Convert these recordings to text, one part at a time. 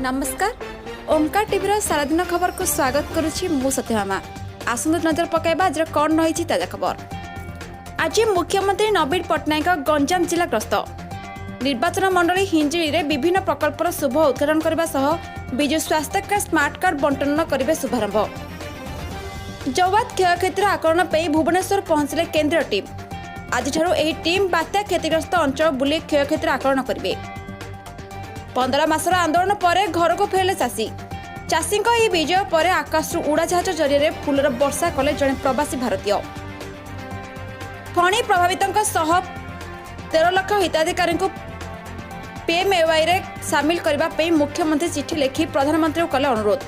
ନମସ୍କାର, ଓମକାର ଟିଭିର ସାରାଦିନ ଖବରକୁ ସ୍ୱାଗତ କରୁଛି ମୁଁ ସତ୍ୟଭାମା। ଆସନ୍ତୁ ନଜର ପକାଇବା ଆଜିର କ'ଣ ରହିଛି ତାଜା ଖବର। ଆଜି ମୁଖ୍ୟମନ୍ତ୍ରୀ ନବୀନ ପଟ୍ଟନାୟକ ଗଞ୍ଜାମ ଜିଲ୍ଲା ଗସ୍ତ। ନିର୍ବାଚନ ମଣ୍ଡଳୀ ହିଞ୍ଜିଳିରେ ବିଭିନ୍ନ ପ୍ରକଳ୍ପର ଶୁଭ ଉଦ୍ଘାଟନ କରିବା ସହ ବିଜୁ ସ୍ୱାସ୍ଥ୍ୟ କାର୍ଡ, ସ୍ମାର୍ଟ କାର୍ଡ ବଣ୍ଟନ କରିବେ ଶୁଭାରମ୍ଭ। ଜୱାଦ କ୍ଷୟକ୍ଷତିର ଆକଳନ ପାଇଁ ଭୁବନେଶ୍ୱର ପହଞ୍ଚିଲେ କେନ୍ଦ୍ରୀୟ ଟିମ୍। ଆଜିଠାରୁ ଏହି ଟିମ୍ ବାତ୍ୟା କ୍ଷତିଗ୍ରସ୍ତ ଅଞ୍ଚଳ ବୁଲି କ୍ଷୟକ୍ଷତିର ଆକଳନ କରିବେ। 15 ମାସର ଆନ୍ଦୋଳନ ପରେ ଘରକୁ ଫେରିଲେ ଚାଷୀ। ଚାଷୀଙ୍କ ଏହି ବିଜୟ ପରେ ଆକାଶରୁ ଉଡ଼ାଜାହାଜ ଜରିଆରେ ଫୁଲର ବର୍ଷା କଲେ ଜଣେ ପ୍ରବାସୀ ଭାରତୀୟ। ଫଣି ପ୍ରଭାବିତଙ୍କ ସହ 13 ଲକ୍ଷ ହିତାଧିକାରୀଙ୍କୁ ପିଏମ୍ଏୱାଇରେ ସାମିଲ କରିବା ପାଇଁ ମୁଖ୍ୟମନ୍ତ୍ରୀ ଚିଠି ଲେଖି ପ୍ରଧାନମନ୍ତ୍ରୀଙ୍କୁ କଲେ ଅନୁରୋଧ।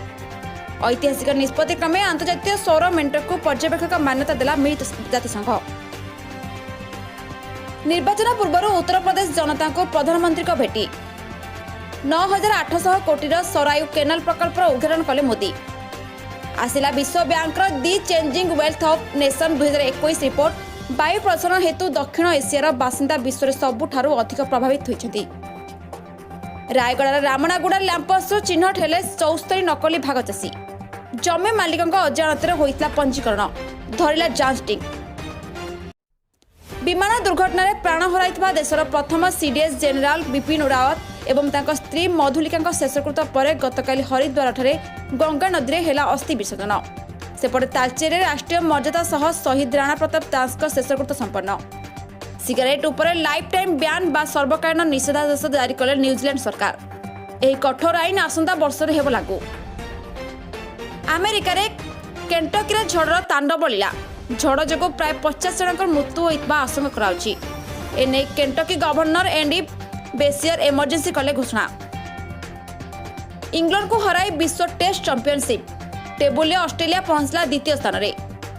ଐତିହାସିକ ନିଷ୍ପତ୍ତି କ୍ରମେ ଆନ୍ତର୍ଜାତୀୟ ସୌର ମେଣ୍ଟକୁ ପର୍ଯ୍ୟବେକ୍ଷକ ମାନ୍ୟତା ଦେଲା ମିଳିତ ଜାତିସଂଘ। ନିର୍ବାଚନ ପୂର୍ବରୁ ଉତ୍ତରପ୍ରଦେଶ ଜନତାଙ୍କୁ ପ୍ରଧାନମନ୍ତ୍ରୀଙ୍କ ଭେଟି। 9800 କୋଟିର ସରାୟୁ କେନାଲ ପ୍ରକଳ୍ପର ଉଦ୍ଘାଟନ କଲେ ମୋଦି। ଆସିଲା ବିଶ୍ୱ ବ୍ୟାଙ୍କର The Changing Wealth of Nation 2021 report. ବାୟୁ ପ୍ରଦୂଷଣ ହେତୁ ଦକ୍ଷିଣ ଏସିଆର ବାସିନ୍ଦା ବିଶ୍ୱରେ ସବୁଠାରୁ ଅଧିକ ପ୍ରଭାବିତ ହୋଇଛନ୍ତି। ରାୟଗଡ଼ାର ରାମନାଗୁଡ଼ା ଲ୍ୟାମ୍ପସରୁ ଚିହ୍ନଟ ହେଲେ 74 ନକଲି ଭାଗଚାଷୀ। ଜମି ମାଲିକଙ୍କ ଅଜାଣତରେ ହୋଇଥିଲା ପଞ୍ଜୀକରଣ, ଧରିଲା ଯାଞ୍ଚ ଟିମ୍। ବିମାନ ଦୁର୍ଘଟଣାରେ ପ୍ରାଣ ହରାଇଥିବା ଦେଶର ପ୍ରଥମ ସିଡିଏସ୍ ଜେନେରାଲ ବିପିନ ରାୱତ ଏବଂ ତାଙ୍କ ସ୍ତ୍ରୀ ମଧୁଲିକାଙ୍କ ଶେଷକୃତ୍ୟ ପରେ ଗତକାଲି ହରିଦ୍ୱାରଠାରେ ଗଙ୍ଗା ନଦୀରେ ହେଲା ଅସ୍ଥି ବିସର୍ଜନ। ସେପଟେ ତାଲଚେରରେ ରାଷ୍ଟ୍ରୀୟ ମର୍ଯ୍ୟାଦା ସହ ଶହୀଦ ରାଣା ପ୍ରତାପ ଦାସଙ୍କ ଶେଷକୃତ୍ୟ ସମ୍ପନ୍ନ। ସିଗାରେଟ୍ ଉପରେ ଲାଇଫ୍ ଟାଇମ୍ ବ୍ୟାନ୍ ବା ସର୍ବକାଳୀନ ନିଷେଧାଦେଶ ଜାରି କଲେ ନ୍ୟୁଜିଲାଣ୍ଡ ସରକାର। ଏହି କଠୋର ଆଇନ ଆସନ୍ତା ବର୍ଷରୁ ହେବ ଲାଗୁ। ଆମେରିକାରେ କେଣ୍ଟକିରେ ଝଡ଼ର ତାଣ୍ଡବ ଲୀଳା। ଝଡ଼ ଯୋଗୁଁ ପ୍ରାୟ 50 ଜଣଙ୍କର ମୃତ୍ୟୁ ହୋଇଥିବା ଆଶଙ୍କା କରାଯାଉଛି। ଏନେଇ କେଣ୍ଟକି ଗଭର୍ଣ୍ଣର ଏଣ୍ଡି ବେସିୟର ଏମର୍ଜେନ୍ସି କଲେ ଘୋଷଣା। ଇଂଲଣ୍ଡକୁ ହରାଇ ବିଶ୍ୱ ଟେଷ୍ଟ ଚାମ୍ପିଅନସିପ୍ ଟେବୁଲରେ ଅଷ୍ଟ୍ରେଲିଆ ପହଞ୍ଚିଲା ଦ୍ୱିତୀୟ ସ୍ଥାନରେ।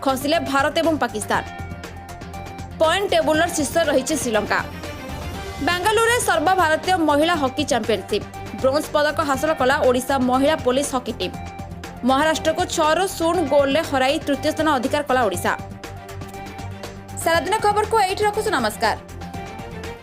ଖସିଲେ ଭାରତ ଏବଂ ପାକିସ୍ତାନ। ପଏଣ୍ଟ ଟେବୁଲର ଶୀର୍ଷରେ ରହିଛି ଶ୍ରୀଲଙ୍କା। ବାଙ୍ଗାଲୁରୁରେ ସର୍ବଭାରତୀୟ ମହିଳା ହକି ଚାମ୍ପିଅନସିପ୍ ବ୍ରୋଞ୍ଜ ପଦକ ହାସଲ କଲା ଓଡ଼ିଶା ମହିଳା ପୋଲିସ ହକି ଟିମ୍। ମହାରାଷ୍ଟ୍ରକୁ 6ରୁ 0 ଗୋଲରେ ହରାଇ ତୃତୀୟ ସ୍ଥାନ ଅଧିକାର କଲା ଓଡ଼ିଶା। ସାରାଦିନ ଖବରକୁ ଏଇଠି ରଖୁଛୁ। ନମସ୍କାର।